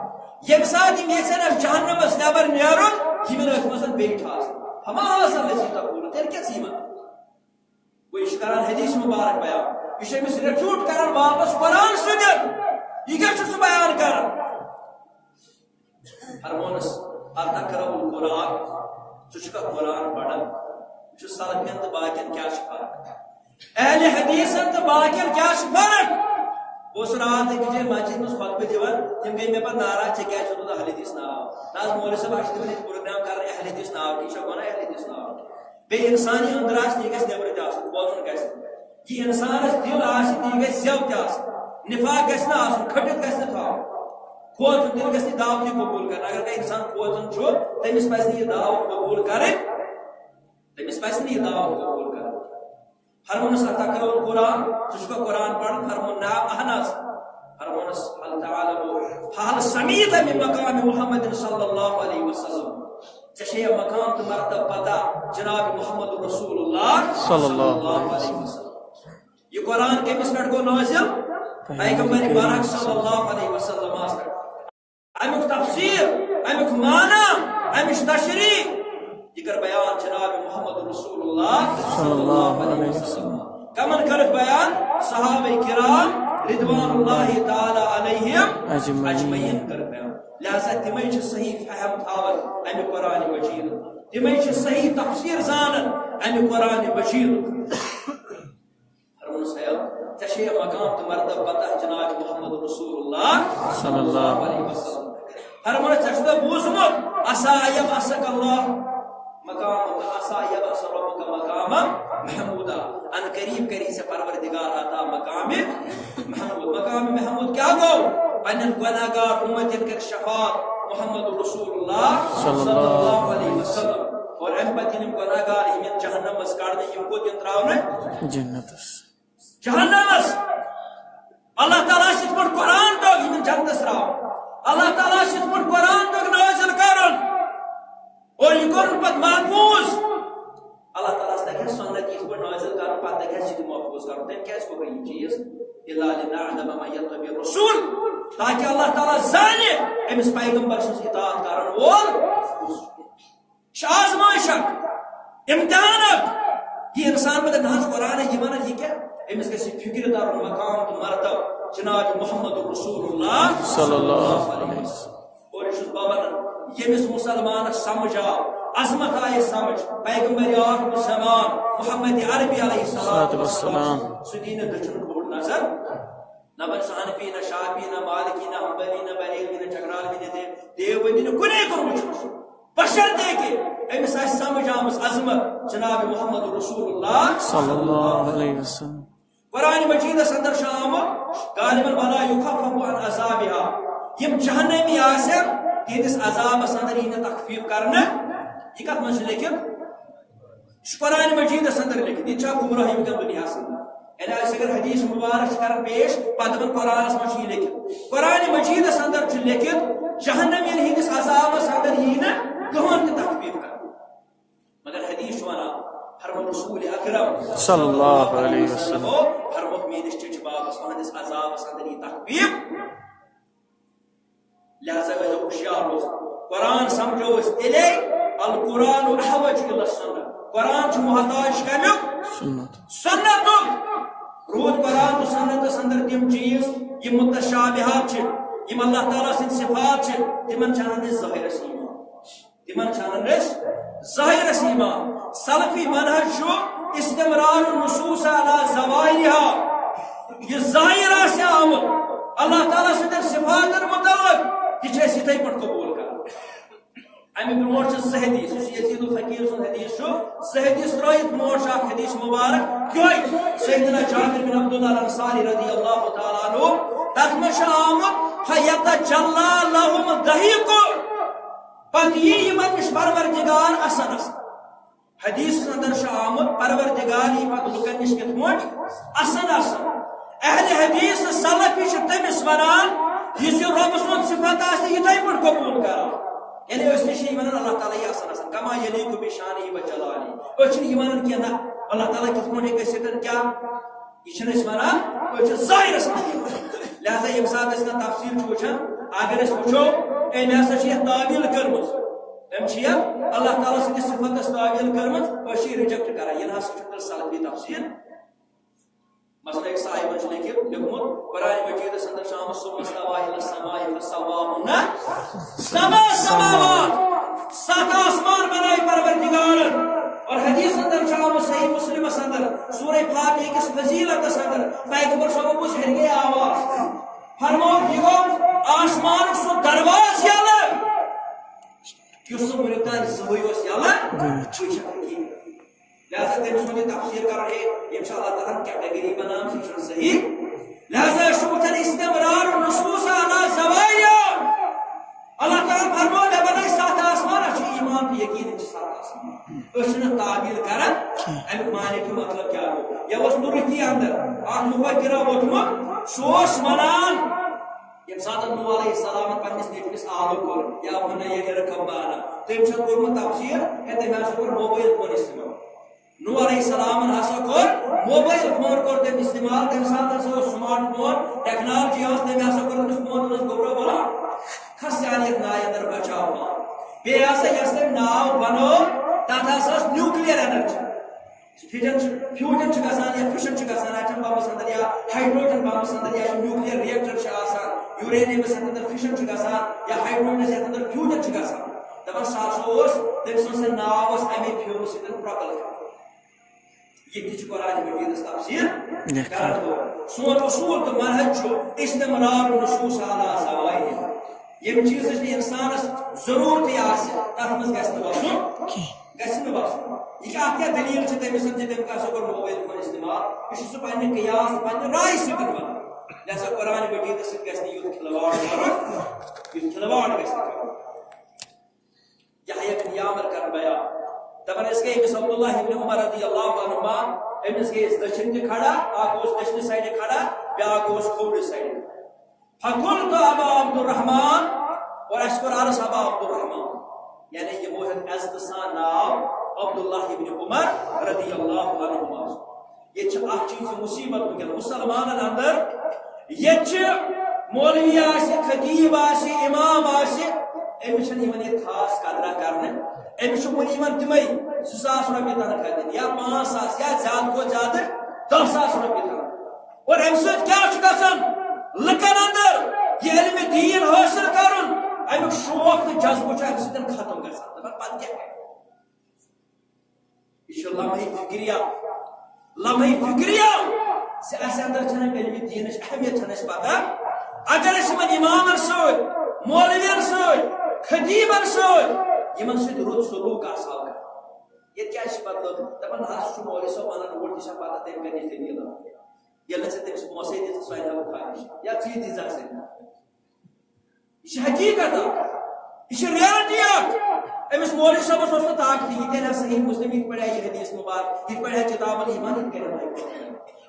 ییٚمہِ ساتہٕ یِم یژھن اتھ جہنمس نٮ۪بر نیرُن، یِم یِن أتھۍ منٛز بیٚیہِ ٹھاس۔ فما هذا الذی تقول، تیٚلہِ کیٛاہ ژٕ یِمن؟ گوٚو، یہِ چھُ کران حدیث مبارک بیان، یہِ چھُ أمِس refute کران واپس قرآن سۭتۍ۔ یہِ کیٛاہ چھُکھ ژٕ بیان کران؟ فرمونس، اتقرأ القرآن، ژٕ چھُکھا قرآن پران؟ یہِ چھُ سلفین تہٕ باقین کیٛاہ چھُ فرق؟ اہل حدیثن تہٕ باقین کیٛاہ چھُ فرق؟ بہٕ اوسُس راتھ أکِس جایہِ مسجد منٛز خطبہٕ دِوان، تِم گٔے مےٚ پتہٕ ناراض، ژےٚ کیٛازِ چھُکھ نہٕ اہل حدیث ناو؟ نہ حظ، مولوی صٲب، اَسہِ چھِ دِوان ییٚتہِ پروگرام کران اہل حدیث ناو، ٹھیٖک چھا؟ گوٚو نا اہل حدیث ناو؟ بیٚیہِ اِنسان یہِ أنٛدرٕ آسہِ، یہِ گژھِ نٮ۪برٕ تہِ آسُن، کھوژُن گژھِ نہٕ۔ یہِ اِنسانَس دِل آسہِ، تی گژھِ زٮ۪و تہِ آسُن۔ نِفاق گژھِ نہٕ آسُن، کھٔٹِتھ گژھِ نہٕ تھاوُن۔ کھوژُن، دِل گژھِ نہٕ یہِ دعوتٕے قبوٗل کَرُن۔ اگر کانٛہہ اِنسان کھوژُن چھُ، تٔمِس پَزِ نہٕ یہِ دعوت قبوٗل کَرٕنۍ۔ تٔمِس پَزِ نہٕ یہِ دعوت قبوٗل کَرٕنۍ۔ فرمونس، اتقرأ القرآن، ژٕ چھُکھا قرآن پران؟ فرمون، نعم، اہن حظ۔ فرمونس، هل تعلم، فهل سمعت من مقام محمد صلی اللہ علیہ وسلم؟ ژےٚ چھےٚ یہِ مقام تہٕ مرتبہ پتہ جناب محمد رسول اللہ صلی اللہ علیہ وسلم۔ یہِ قرآن کٔمِس پٮ۪ٹھ گوٚو نٲزِل؟ پیغمبر برحق صلی اللہ علیہ وسلمس پٮ۪ٹھ۔ اَمیُک تفسیر، اَمیُک معنی، اَمِچ تشریح، یہِ کٔر بیان جناب محمد رسول اللہ صلی اللہ علیہ وسلم۔ کمن کٔرٕکھ بیان؟ صحابہ کرام رضوان اللہ تعالیٰ علیہم اجمعین۔ اجمعین کٔر بیان۔ لہذا تِمے چھِ صحیح فہم تھاوان امہِ قرآن مجید، تِمے چھِ صحیح تفسیر زانان امہِ قرآن مجید۔ فرموس، ہے، ژےٚ چھے یہِ مقام تہٕ مرتبہ پتہ جناب محمد رسول اللہ صلی اللہ علیہ وسلم۔ فرموس، ژےٚ چھُتھ بوٗزمُت، عسیٰ ان یبعثک اللہ مقام، عسیٰ ان یبعث ربک مقام محمودا۔ ان قریب کری ژےٚ پروردگار عطا مقام محمود۔ مقام محمود کیٛاہ گوٚو؟ پننٮ۪ن گۄناہگار امتن کرِ شفاعت محمد رسول اللہ صلی اللہ علیہ وسلم۔ اور امہِ پتہٕ یِم گۄناہگار یِم یِن جہنم منٛز کڑنہٕ، یِم کوٚت یِن تراونہٕ؟ جنتس۔ جہنمس۔ اللہ تعالیٰ چھِ یِتھ پٲٹھۍ قرآن توٚگ یِمن جنتس تراوُن۔ اللہ تعالیٰ چھِ یِتھ پٲٹھۍ قرآن توٚگ نٲزِل کرُن۔ اور یہِ کوٚرُن پتہٕ محفوظ۔ اللہ تعالیٰ ہس تگہِ ہا سنت یِتھ پٲٹھۍ نٲزِل کرُن، پتہٕ تگہِ ہا سُہ تہِ محفوظ کرُن۔ تٔمۍ کیازِ کوٚر یہِ چیٖز؟ الا لنعلم من یتبع الرسول، تاکہ اللہ تعالیٰ زانہِ أمِس پیغمبر سٕنٛز اطاعت کرن وول کُس چھُ۔ یہِ چھِ آزمائش اکھ، امتحان اکھ۔ یہِ انسان مطلب نہ حظ قرآن یہِ ونان، یہِ کیٛاہ؟ أمِس گژھِ فکرِ ترُن مقام تہٕ مرتب جناب محمد رسول اللہ صلی اللہ علیہ وسلم۔ اور یہِ چھُس بہٕ ونان، ییٚمِس مسلمانس سمجھ آو، عظمت آیہِ سمجھ، پیغمبر آخر زمان محمد عربی علیہ الصلوۃ والسلام، سُہ دِیہِ نہٕ دٔچھُن کھووُر نظر۔ نہ بنہِ سُہ حنفی، نہ شافعی، نہ مالکی، نہ حنبلی، نہ بریلوی، نہ چکرالوی، نہ دے-، دیوبندی، نہ کُنے کوٚرمُت چھُنہٕ سُہ۔ بشرطے کہ أمِس آسہِ سمجھ آمٕژ عظمت جناب محمد رسول اللہ صلی اللہ علیہ وسلم۔ قرآن مجیدس اندر چھُ آمُت، غالباً ولا یخفف عن عذابها، یِم جہنمی آسن، تِہنٛدِس عذابس اندر یی نہٕ تخفیف کرنہٕ۔ یہِ کتھ منٛز چھُ لیکھِتھ؟ یہِ چھُ قرآن مجیدس اندر لیکھِتھ، یہِ چھا گمراہی وٕنکٮ۪ن دُنیاہس اندر؟ یعنی أسۍ اگر حدیث مبارک چھِ کران پیش، پتہٕ دپان قرآنس منٛز چھُ یہِ لیکھِتھ۔ قرآن مجیدس اندر چھُ لیکھِتھ، جہنمین ہٕنٛدِس عذابس اندر یی نہٕ کٕہٕنۍ تہِ تخفیف کرنہٕ۔ مگر حدیث چھُ ونان، فرموو رسول اکرم صلی اللہ علیہ وسلم۔ فرموو، میٲنِس چچہِ بابس تُہنٛدِس عذابس اندر یی تخفیف۔ لہذا ٲسۍزیو ہوشیار روزان۔ قرآن سمجھو أسۍ تیٚلے، القرآن احوج الی السنہ۔ قرآن چھُ محتاج کمیُک؟ سنت۔ سنتُک۔ روٗد قرآن تہٕ سنتس اندر تِم چیٖز، یِم متشابہات چھِ، یِم اللہ تعالیٰ سٕنٛدۍ صفات چھِ، تِمن چھِ انان أسۍ ظٲہرس ایمان۔ تِمن چھِ انان أسۍ ظٲہرس ایمان۔ سلفی منہج چھُ استمرار النصوص علی ظواہرها۔ یہِ ظاہر آسہِ آمُت اللہ تعالیٰ سٕنٛدٮ۪ن صفاتن متعلق، یہِ چھِ أسۍ یِتھے پٲٹھۍ قبول کران۔ امہِ برونٛٹھ چھِ زٕ حدیث، یُس یزید الفقیر سُنٛد حدیث چھُ، زٕ حدیث ترٲیِتھ برونٛٹھ چھُ اکھ حدیث مبارک، یِہوٚے سیدنا جابر بن عبداللہ الانصاری رضی اللہ تعالیٰ عنہ، تتھ منٛز چھُ آمُت، فیتجلی لہم الضحک۔ پتہٕ یی یِمن نِش پروردگار اَسان اَسان۔ حدیثس اندر چھُ آمُت، پروردگار یی پتہٕ لُکن نِش کِتھ پٲٹھۍ؟ اَسان اَسان۔ اہل حدیث تہٕ سلف چھِ تٔمِس ونان، یُس یہِ رۄب سُنٛد صفت آسہِ، یِتھے پٲٹھۍ قبول کران۔ یعنی أسۍ تہِ چھِ یہِ ونان، اللہ تعالیٰ یی اَسان اَسان، کما یلیق بشانہ و جلالہ۔ أسۍ چھِنہٕ یہِ ونان کینٛہہ، نہ، اللہ تعالیٰ کِتھ پٲٹھۍ ہیٚکہِ ٲسِتھ، کیٛاہ؟ یہِ چھِنہٕ أسۍ وَنان، أسۍ چھِ ظٲہِرَس منٛز یِوان۔ لہذا ییٚمہِ ساتہٕ أسۍ کانٛہہ تفسیٖر چھِ وٕچھان، اگر أسۍ وٕچھو، أمۍ ہسا چھِ یَتھ تعویٖل کٔرمٕژ، أمۍ چھِ یَتھ اللہ تعالیٰ سٕنٛدِس صِفتَس تعویٖل کٔرمٕژ، أسۍ چھِ یہِ reject کران۔ یہِ نہ سا چھُنہٕ تیٚلہِ سلفی تفسیٖر۔ مثلاً أکِس آیہِ منٛز چھُ لیٚکھِتھ، لیوٚکھمُت، قرآن مجیدَس اندر چھُ آمُت، ثم استوى إلى السماء فسواهن سبع سماوات۔ ستھ آسمان بنائے پروردگارن۔ اور حدیث اندر چھُ آمُت صحیح مسلمس اندر، سورہ فاتحہ کِس فضیلتس اندر، پیغمبر صٲبن بوٗز ہیٚرِ آواز۔ فرموو، یہِ گوٚو آسمانُک سُہ دروازٕ یَلہٕ، یُس نہٕ وُنیُک تام زٕہٕے اوس یَلہٕ گوٚمُت۔ وٕچھ۔ لہذا تٔمۍ سُنٛد یہِ تفسیٖر کرو ہے، یِم چھِ اللہ تعالیٰ ہن category بناومٕژ، یہِ چھُنہٕ صحیح۔ لہذا أسۍ چھِ وٕچھان استمرار النصوص علی ظواہرها۔ اللہ تعالیٰ فرموو، مےٚ بنٲے ستھ آسمان، اَسہِ چھُ ایمان تہٕ یقیٖن، یِم چھِ ستھ آسمان۔ أسۍ چھِنہٕ تعبیٖر کران، اَمیُک معنی کیُتھ مطلب کیٛاہ گوٚو۔ یہِ اوس تُرکی اندر اکھ مفکر آو ووٚتھمُت، سُہ اوس ونان، ییٚمہِ ساتہٕ نوح علیہ السلامن پننِس نیٚچوِس آلو کوٚر، یا بنی ارکب معنا، تٔمۍ چھُ کوٚرمُت تفسیٖر، ہے، تٔمۍ ہسا کوٚر موبایل فون استعمال۔ نوح علیہ السلامن ہسا کوٚر موبایل فون کوٚر تٔمۍ استعمال، تَمہِ ساتہٕ ہسا اوس smart phone technology ٲس، تٔمۍ ہسا کوٚر تٔمِس فون، دوٚپنَس، گوٚبرا بلا، کھس چانہِ یَتھ نایہِ اندر بچاو پان۔ بیٚیہِ ہسا یۄس تٔمۍ ناو بنٲو، تَتھ ہسا ٲس nuclear energy۔ فیوجن چھُ فیوجن چھُ گژھان یا فِشن چھُ گژھان ایٹم بمبس اندر یا ہائیڈروجن بمبس اندر یا یِم نیوکلیر ریئیکٹر چھِ آسان، یورینیمس یتھ اندر فِشن چھُ گژھان یا ہائیڈروجنس یتھ اندر فیوجن چھُ گژھان۔ دپان سُہ ہسا اوس، تٔمۍ سُنٛد سا ناو اوس امی فیوجن سۭتۍ پرٛۄکل کران۔ یہِ تہِ چھُ قرآن مجیدس تفسیر لیکھان۔ کران وول۔ سون اصول تہٕ منہج چھُ استمرار النصوص علی زوائدها۔ ییٚمہِ چیٖزٕچ نہٕ انسانس ضروٗرتٕے آسہِ، تتھ منٛز گژھِ نہٕ وسُن کینٛہہ۔ گژھِ نہٕ وسُن۔ یہِ کیٛاہ، اتھ کیٛاہ دٔلیٖل چھِ تٔمِس زِ تٔمۍ کیٛاہ سا کوٚر موبایل فون استعمال؟ یہِ چھُ سُہ پننہِ قیاس، پننہِ رایہِ سۭتۍ ونان۔ لہذا قرآن مجیدس سۭتۍ گژھِ نہٕ یُتھ کھلواڑ کرُن، یُتھ کھلواڑ گژھِ نہٕ کرُن۔ یحییٰ بن یعمر کرن بیان۔ دپان ٲسۍ گٔے أمِس عبداللہ ابن عمر رضی اللہ عنہما، أمِس گٔے أسۍ دٔچھِنۍ تہِ کھڑا، اکھ اوس دٔچھنہِ سایڈٕ کھڑا، بیٛاکھ اوس کھوورِ سایڈٕ۔ فقلت ابا عبد الرحمن، اور اَسہِ کوٚر عرض ابا عبد الرحمن، یعنی یِمو ہیوٚت عزتہٕ سان ناو عبداللہ ابن عمر رضی اللہ عنہما۔ ییٚتہِ چھِ اکھ چیٖز، یہِ مُصیٖبت وٕنکیٚن مُسلمانن اندر۔ ییٚتہِ چھِ مولوی آسہِ، خطیب آسہِ، امام آسہِ، أمِس چھَنہٕ یِوان ییٚتہِ خاص قدرا کرنہٕ۔ أمِس چھُ وُنہِ یِوان تِمے زٕ ساس رۄپیہِ تنخواہ دِنہٕ یا پانٛژھ ساس یا زیادٕ کھۄتہٕ زیادٕ دَہ ساس رۄپیہِ تنخواہ۔ اور اَمہِ سۭتۍ کیٛاہ چھُ گژھان؟ لُکن اندر یہِ علمِ دیٖن حٲصِل کرُن، اَمیُک شوق تہٕ جذبہٕ چھُ اَمہِ سۭتۍ ختم گژھان۔ دَپان، پتہٕ کیٛاہ کرٕ؟ یہِ چھُ لمحہ فکریہ، لمحہ فکریہ زِ اسہِ اندر چھنہٕ علمِ دیٖنٕچ اہمیت چھنہٕ اسہِ پتہ۔ اگر أسۍ یِمن امامن سۭتۍ، مولوین سۭتۍ، خطیبن سۭتۍ، یِمن سۭتۍ رُت سلوک آسہٕ ہاو کران۔ ییٚتہِ کیٛازِ چھِ پتہٕ لُکھ دپان، نہ حظ، سُہ چھُ مولوی صٲب ونان اوٗرۍ، تہِ چھا پتہ تٔمۍ کتہِ نِش دٔلیٖل؟ ییٚلہِ نہٕ ژےٚ تٔمِس پونٛسَے دِژٕتھ، سُہ اَنہِ ہا بُخاری نِش۔ یا ژٕے دِژ اَسہِ۔ یہِ چھِ حقیٖقت اکھ۔ یہِ چھِ reality اکھ۔ أمِس مولوی صٲبَس اوس نہٕ طاقتٕے، یہِ تہِ اَنہِ ہا صحیح مسلم، یہِ تہِ پَرِ ہا یہِ حدیث مُبارک، یہِ تہِ پَرِ ہا کتاب الایمان، یہِ تہِ کَرِ ہا۔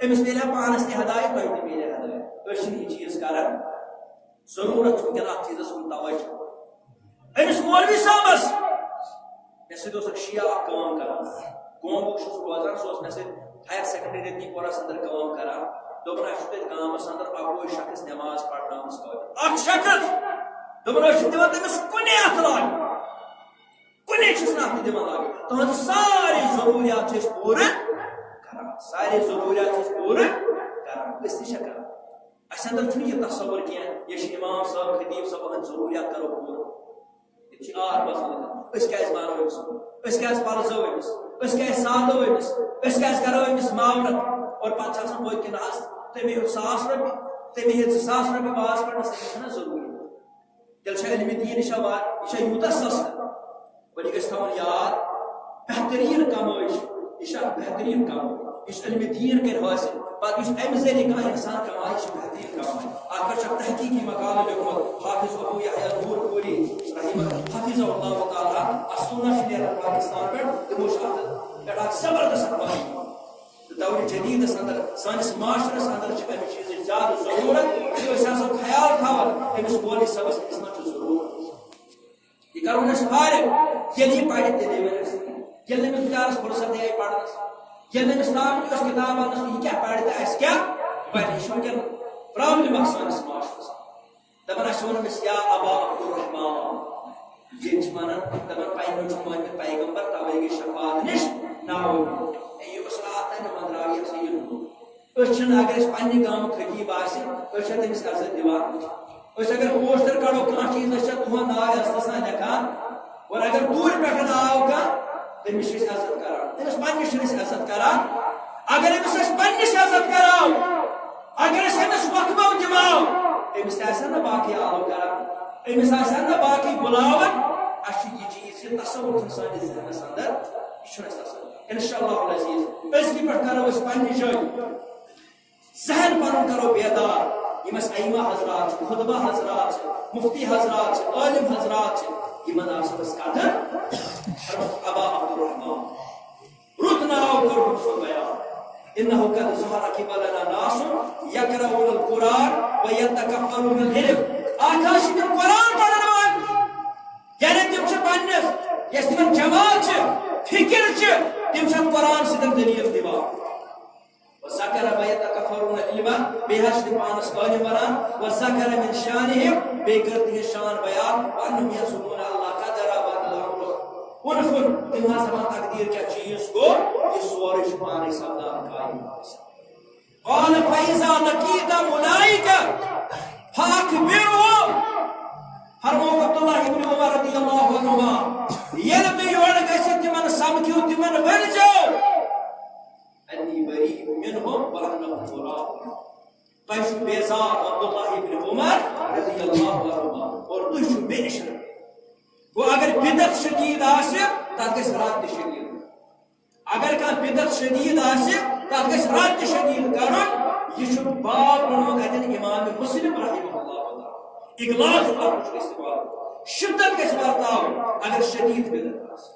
أمِس میلہِ ہا پانَس تہِ ہدایت، تۄہہِ تہِ میلہِ ہا ہدایت۔ أسۍ چھِنہٕ یہِ چیٖز کران۔ ضروٗرت چھُ وٕنکیٚن اَتھ چیٖزَس کُن توجہ۔ أمِس مولوی صٲبَس، مےٚ سۭتۍ اوس اکھ شیعہ اکھ کٲم کران۔ گومبُک چھُس بہٕ روزان، سُہ اوس مےٚ سۭتۍ ہایر سیکنڈری رتنی پورس اندر کٲم کران۔ دوٚپُن، اَسہِ چھُ تَتہِ گامَس اندر اَکوے شخص نٮ۪ماز پرناونَس قٲبِل۔ اَکھ شخص۔ دوٚپُن، أسۍ چھِنہٕ دِوان تٔمِس کُنے اَتھٕ لاگنہٕ۔ کُنے چھِس نہٕ اَتھٕ دِوان لاگنہٕ۔ تُہٕنٛز سارے ضروٗریات چھِ أسۍ پوٗرٕ کران۔ سارے ضروٗریات چھِ أسۍ پوٗرٕ کران۔ أسۍ تہِ چھِ کران۔ اَسہِ اندر چھُنہٕ یہِ تصور کینٛہہ، یہِ چھِ امام صٲب، خطیب صٲب، أہٕنٛز ضروٗریات کرو پوٗرٕ۔ ییٚتہِ چھِ آر بس وَنان، أسۍ کیٛازِ مانو أمِس؟ أسۍ کیٛازِ پرزو أمِس؟ أسۍ کیٛازِ سادو أمِس؟ أسۍ کیٛازِ کرو أمِس معاونت؟ اور پتہٕ چھِ آسان بٔتۍ کِنۍ حظ، تٔمۍ ہیوٚت ساس رۄپیہِ، تٔمۍ ہیٚتۍ زٕ ساس رۄپیہِ واز پرنس، أمِس چھَنہ ضروٗری۔ تیٚلہِ چھا علمِ دیٖن، یہِ چھا وا-، یہِ چھا یوٗتاہ سستہٕ؟ وۄنۍ گژھِ تھاوُن یاد، بہتریٖن کمٲے چھِ، یہِ چھِ اکھ بہتریٖن کمٲے۔ یُس علمِ دیٖن کرِ حٲصِل، پتہٕ یُس امہِ ذٔریعہٕ کانٛہہ انسان کمایہِ، یہِ چھِ بہتریٖن کمٲے۔ اتھ پٮ۪ٹھ چھُ اکھ تحقیقی مقالہٕ لیوٚکھمُت حافظ ابو یحییٰ نور پوری رحمہ، حفظہ اللہ تعالیٰ، السنہ چھُ نیران پاکستان پٮ۪ٹھ، تِمو چھُ اتھ پٮ۪ٹھ اکھ زبردست اخبار لیوٚکھمُت۔ تہٕ دورِ جدیدس اندر، سٲنِس معاشرس اندر چھِ امہِ چیٖزٕچ زیادٕ ضروٗرت، تہٕ أسۍ آسو خیال تھاوان أمِس مولوی صٲبس أمِس ما چھُ ضروٗرت۔ یہِ کرون أسۍ فارغ، ییٚلہِ یہِ پرِ تیٚلے ونہِ اَسہِ، ییٚلہِ نہٕ أمِس بِچارس فرصت یی پرنس، ییٚلہِ نہٕ أمِس طاقت اوس کِتاب اننس، یہِ کیٛاہ پرِ تہٕ اَسہِ کیٛاہ ونہِ؟ یہِ چھُ وٕنکیٚن پرابلم اکھ سٲنِس معاشرس۔ دپان، اَسہِ ووٚن أمِس، یا ابا عبدالرحمان، ییٚتہِ چھِ ونان، دپان، پننیو چھُ مٲنمٕتۍ پیغمبر، توے گٔے شفاعت نِش ناوُن۔ اے، یہِ اوس راتھ تام نہٕ مندراوٕے، یہِ ہسا یہِ نوٗر۔ أسۍ چھِنہٕ، اگر اَسہِ پننہِ گامُک خطیب آسہِ، أسۍ چھا تٔمِس عزت دِوان؟ أسۍ اگر پوسٹر کڑو کانٛہہ چیٖز، أسۍ چھا تُہُنٛد ناو عزتہٕ سان لیکھان؟ اور اگر دوٗرِ پٮ۪ٹھ آو کانٛہہ، تٔمِس چھِ أسۍ عزت کران، تٔمِس پننِس چھِنہٕ أسۍ عزت کران۔ اگر أمِس أسۍ پننِس عزت کرو، اگر أسۍ أمِس وۄتھبو دِمو، أمِس تہِ آسن نہٕ باقٕے آلو کران، أمِس آسن نہٕ باقٕے بُلاوان۔ اَسہِ چھُ یہِ چیٖز، یہِ تصوُر چھُنہٕ سٲنِس ذہنس اندر، یہِ چھُنہٕ اَسہِ تصوُر۔ انشاءاللہ العزیز، أزکہِ پٮ۪ٹھ کرو أسۍ پننہِ جایہِ ذہن پنُن کرو بیدار۔ یِم اَسہِ ائمہ حضرات چھِ، خطبہ حضرات چھِ، مفتی حضرات چھِ، عالم حضرات چھِ، یِمن آسو أسۍ قدر۔ ابا عبدالرحمان، رُت ناو کوٚرہُن سُہ بیان۔ انہ قد ظہر قبلنا ناس یقرؤون القرآن و یتکفرون العلم۔ اکھ حظ چھِ تِم قرآن پرن وٲلۍ، یعنی تِم چھِ پننِس، یۄس تِمن جماعت چھِ، فکر چھِ، تِم چھِ اَتھ قرآن سۭتۍ دلیل دِوان۔ وذکر ما یتکفرون العلم، بیٚیہِ حظ چھِ تِم پانس عٲلم ونان، وذکر من شانہم، بیٚیہِ کٔر تِہنٛز شان بیان، وانہم یزعمون اللہ قدر وان الامر۔ کُن کُن تِم حظ دَپان، تقدیٖر کیٛاہ چیٖز گوٚو، یہِ سورُے چھُ پانَے سپدان کائناتَس۔ قال فإذا لقيتم أولئك فأخبرهم۔ فرمووُکھ عبداللہ ابن عمر رضی اللہ عنہما، ییٚلہِ تُہۍ یورٕ گٔژھِتھ تِمن سمکھِو، تِمن ؤنۍزیو، أني بريء منهم وأنهم براء۔ تۄہہِ چھُو بیزار عبداللہ ابن عمر رضی اللہ عنہما اور تُہۍ چھِو مےٚ نِش۔ گوٚو اگر بدعت شدید آسہِ، تَتھ گژھِ رد تہِ شدید۔ اگر کانٛہہ بدعت شدید آسہِ، تَتھ گژھِ رد تہِ شدید کرُن۔ یہِ چھُ باب ووٚنمُت اَتٮ۪ن امام مسلم رحمہ اللہ تعالیٰ۔ اغلاظ لفظ چھُ استعمال۔ شدت گژھِ ورتاوُن اگر شدید بدعت آسہِ۔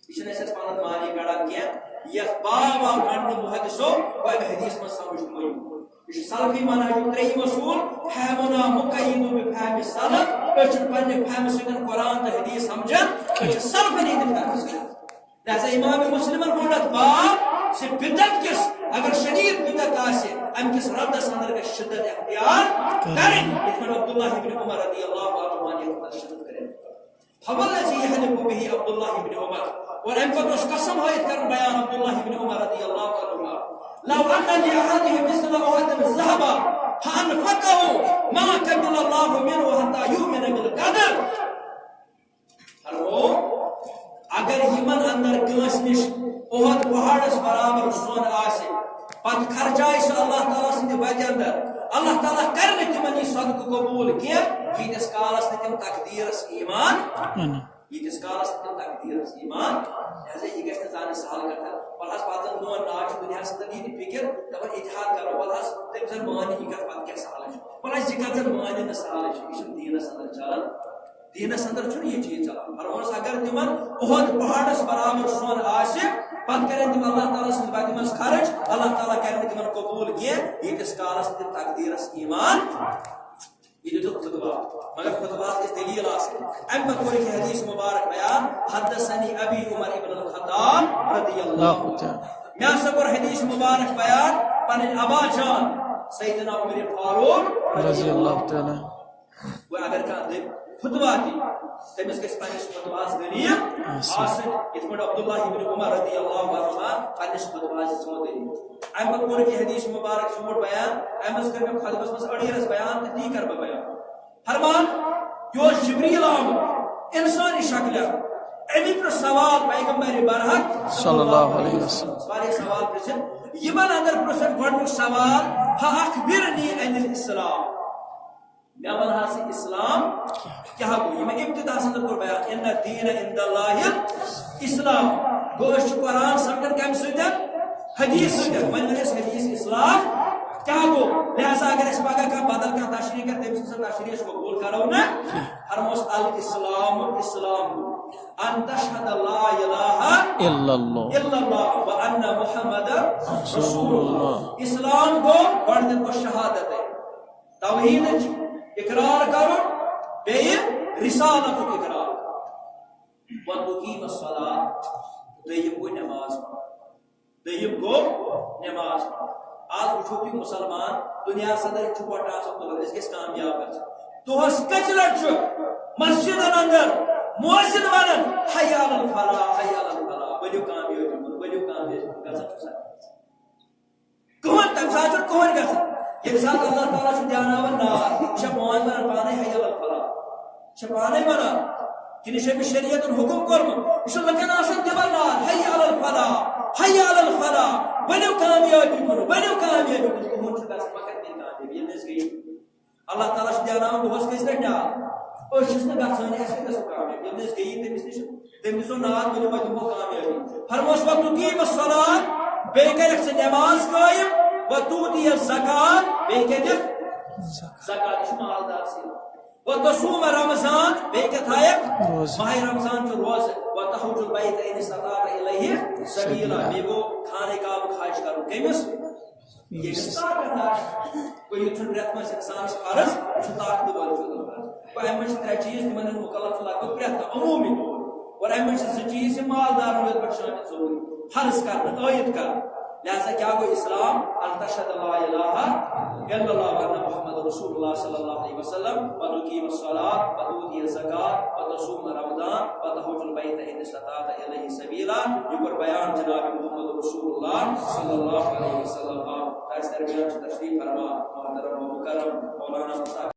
یہِ چھِنہٕ أسۍ اَتھ پَنُن معنی کَڑان کینٛہہ۔ یَتھ باب آو گنٛڈنہٕ محدثو، وۄنۍ حدیث منٛز سمجھ موٗجوٗب۔ یہِ چھُ سلفی منہج ترٛیٚیِم اصوٗل، فہمنا مقید بفہم سلف۔ أسۍ چھِنہٕ پننہِ فہمہٕ سۭتۍ قرآن تہٕ حدیث سمجھان، أسۍ چھِ سلفن ہٕنٛدِ فہمہٕ سۭتۍ۔ لہذا امام مسلمن ووٚن اَتھ باب زِ بدعت کِس، اگر شدید بدعت آسہِ، اَمہِ کِس ردس اندر گژھِ شدت اختیار کرٕنۍ۔ یِتھ پٲٹھۍ عبداللہ ابن عمر رضی اللہ عنہ یَتھ منٛز شدت کٔرِتھ۔ فوالذي يحلف به عبد الله بن عمر۔ اور اَمہِ پتہٕ اوس قسم ہٲوِتھ کران بیان عبداللہ ابن عمر رضی اللہ عنہ، لو أن لأحدهم مثل أحد ذهبا فأنفقه ما قبل الله منه حتى يؤمن بالقدر۔ فرمو، اگر یِمن اندر کٲنٛسہِ نِش اُحد پہاڑس برابر سۄن آسہِ، پتہٕ خرچایہِ سُہ اللہ تعالیٰ سٕنٛدِ وتہِ اندر، اللہ تعالیٰ کرِ نہٕ تِمن یہِ صدقہٕ قبوٗل کینٛہہ، ییٖتِس کالس نہٕ تِم تقدیٖرس ایمان، اہن۔ ییٖتِس کالس نہٕ تِم تقدیٖرس ایمان۔ لہذا یہِ گژھِ نہٕ زانٕنۍ سہل کتھا۔ وَلہٕ حظ، پتہٕ زن میون ناو چھُ دُنیاہس اندر، یہِ تہِ فکر، دپان اتحاد کرو، وَلہٕ حظ، تٔمۍ زن مٲنۍ یہِ کتھ، پتہٕ کیٛاہ سہلٕے چھُ؟ وَلہٕ حظ، یہِ کتھ زن مٲنۍ نہٕ سہلٕے چھُ، یہِ چھُنہٕ دیٖنس اندر چلان۔ دیٖنس اندر چھُنہٕ یہِ چیٖز چلان۔ فرمووُس، اگر تِمن اُحد پہاڑس برابر سۄن آسہِ، پتہٕ کرن تِم اللہ تعالیٰ سٕنٛدِ وتہِ منٛز خرٕچ، اللہ تعالیٰ کرِ نہٕ تِمن قبوٗل کینٛہہ، ییٖتِس کالس نہٕ تِم تقدیٖرس ایمان، یہِ دیُتُکھ خطبہ۔ مگر خطبہس گژھِ دلیٖل آسٕنۍ۔ امہِ پتہٕ کوٚر یہِ حدیث مبارک بیان، حدثني أبي عمر بن الخطاب رضي الله اللہ عنه۔ تعالیٰ۔ مےٚ ہسا کوٚر حدیث مبارک بیان پنٕنۍ ابا جان سیدنا عمر فاروق رضی اللہ تعالیٰ۔ وۄنۍ اگر کانٛہہ دٔپۍ خطبہ دِیہِ، تٔمِس گژھِ پننِس خطبہس دٔلیٖل آسٕنۍ۔ آسٕنۍ۔ یِتھ پٲٹھۍ عبداللہ ابن عمر رضی اللہ عنہما پننِس خطبہس دِژمو دٔلیٖل۔ امہِ پتہٕ کوٚر یہِ حدیث مبارک ژوٗنٛٹھ بیان، امہِ منٛز کٔر مےٚ خطبس منٛز أڑی رژھ بیان تہٕ تی کرٕ بہٕ بیان۔ فرمان، یہِ اوس جبریل آمُت انسٲنی شکلہِ، أمۍ پرٛژھ سوال پیغمبر برحق صلی اللہ علیہ وسلم۔ واریاہ سوال پرٛژھِن۔ یِمن اندر پرٛژھن گۄڈٕنیُک سوال، فأخبرني عن الإسلام۔ مےٚ وَن حظ ژٕ اسلام کیٛاہ گوٚو؟ یِمن ابتداہس اندر کوٚر بیان، ان الدین عند اللہ الاسلام۔ گوٚو، أسۍ چھِ قرآن سمجھان کمہِ سۭتۍ؟ حدیث سۭتۍ۔ وۄنۍ وَن اَسہِ حدیث اسلام کیٛاہ گوٚو؟ لہذا اگر اَسہِ پگاہ کانٛہہ بدل کانٛہہ تشریح کرِ، تٔمۍ سٕنٛز سۄ تشریح أسۍ قبول کرو نہٕ۔ فرموس، الاسلام، اسلام گوٚو ان تشہد لا الہ الا اللہ۔ الا اللہ و ان محمد رسول اللہ۔ اسلام گوٚو گۄڈٕنیتھ گوٚو شہادت، توحیدٕچ اقرار کرُن، بیٚیہِ رسالتُک اقرار۔ وتقیم الصلاۃ، دوٚیِم گوٚو نماز پرُن۔ دوٚیِم گوٚو نماز پرُن۔ آز وٕچھو تُہۍ مُسلمان دُنیاہَس اندر چھُ وۄٹہٕ آسان تُلان، أسۍ گٔژھۍ کامیاب گژھٕنۍ۔ دۄہَس کٔژِ لَٹہِ چھُ مسجدن اندر مؤذن وَنان، حی علی الفلاح، حی علی الفلاح، ؤلِو کامیٲبی کُن، ؤلِو کامیٲبی کُن، گژھان چھُ سا۔ کٕہٕنۍ، تَمہِ ساتہٕ چھُنہٕ کٕہٕنۍ گژھان۔ ییٚمہِ ساتہٕ اللہ تعالیٰ چھُ دیٛاوناوان نار، یہِ چھا پانہٕ وَنان پانَے حی علی الفلاح؟ یہِ چھا پانَے وَنان؟ کِنہٕ یہِ چھُ أمِس شریعتن حُکُم کوٚرمُت؟ یہِ چھُ لُکَن آسان دِوان نار، حی علی الفلاح، حی علی الفلاح، ؤلِو کامیٲبی کُن، ؤلِو کامیٲبی کُن۔ کٕہٕنۍ چھُنہٕ گژھان، مگر تِم کامیٲبی۔ ییٚلہِ نہٕ أسۍ گٔیی، اللہ تعالیٰ چھُ دیٛاوناوان دۄہَس کٔژِ لَٹہِ نار؟ أسۍ چھِس نہٕ گژھٲنی، اَسہِ کیٛاہ گژھو کامیاب؟ ییٚلہِ نہٕ أسۍ گٔیی تٔمِس نِش، تٔمۍ دِژ نار، ؤلِو وۄنۍ دِمو کامیٲبی۔ فرموس، وتقیم الصلاۃ، بیٚیہِ کَرٮ۪کھ ژٕ نماز قٲیِم، وتؤتی الزکوٰۃ، بیٚیہِ کیٛاہ دِکھ؟ زکوٰۃ، یہِ چھُ مالدار سٕے۔ وتصوم رمضان، بیٚیہِ کیٛاہ تھایَکھ؟ روزٕ۔ ماہِ رمضان چھُ روزٕ۔ وتحج البیت ان استطعت الیہ سبیلا، بیٚیہِ گوٚو خانہ کعبُک حج کَرُن۔ کٔمِس؟ ییٚمِس طاقت آسہِ۔ گوٚو یہِ چھُنہٕ رٮ۪تھ منٛز اِنسانَس فرض، یہِ چھُ طاقتہٕ وٲلِس یوت فرض۔ گوٚو اَمہِ منٛز چھِ ترٛےٚ چیٖز، تِمَن ہُنٛد مُکلف چھُ لگ بھگ پرٛٮ۪تھ کانٛہہ عموٗمی طور۔ اور اَمہِ منٛز چھِ زٕ چیٖز یِم مالدارَن یوت پٮ۪ٹھ چھِ آمٕتۍ ضروٗری فرض کرنہٕ، عٲید کرنہٕ۔ لہذا کیٛاہ گوٚو اسلام؟ ان تشہد لا الہ الا اللہ وان محمد رسول اللہ صلی اللہ علیہ وسلم، وتقیم الصلاۃ، وتؤتی الزکوٰۃ، وتصوم رمضان، وتحج البیت ان استطعت الیہ سبیلا، یہ کوٚر بیان جناب محمد رسول اللہ صلی اللہ علیہ وسلم۔ آ، تس درمیان چھُ تشریف فرما محترم و مکرم مولانا مصطفیٰ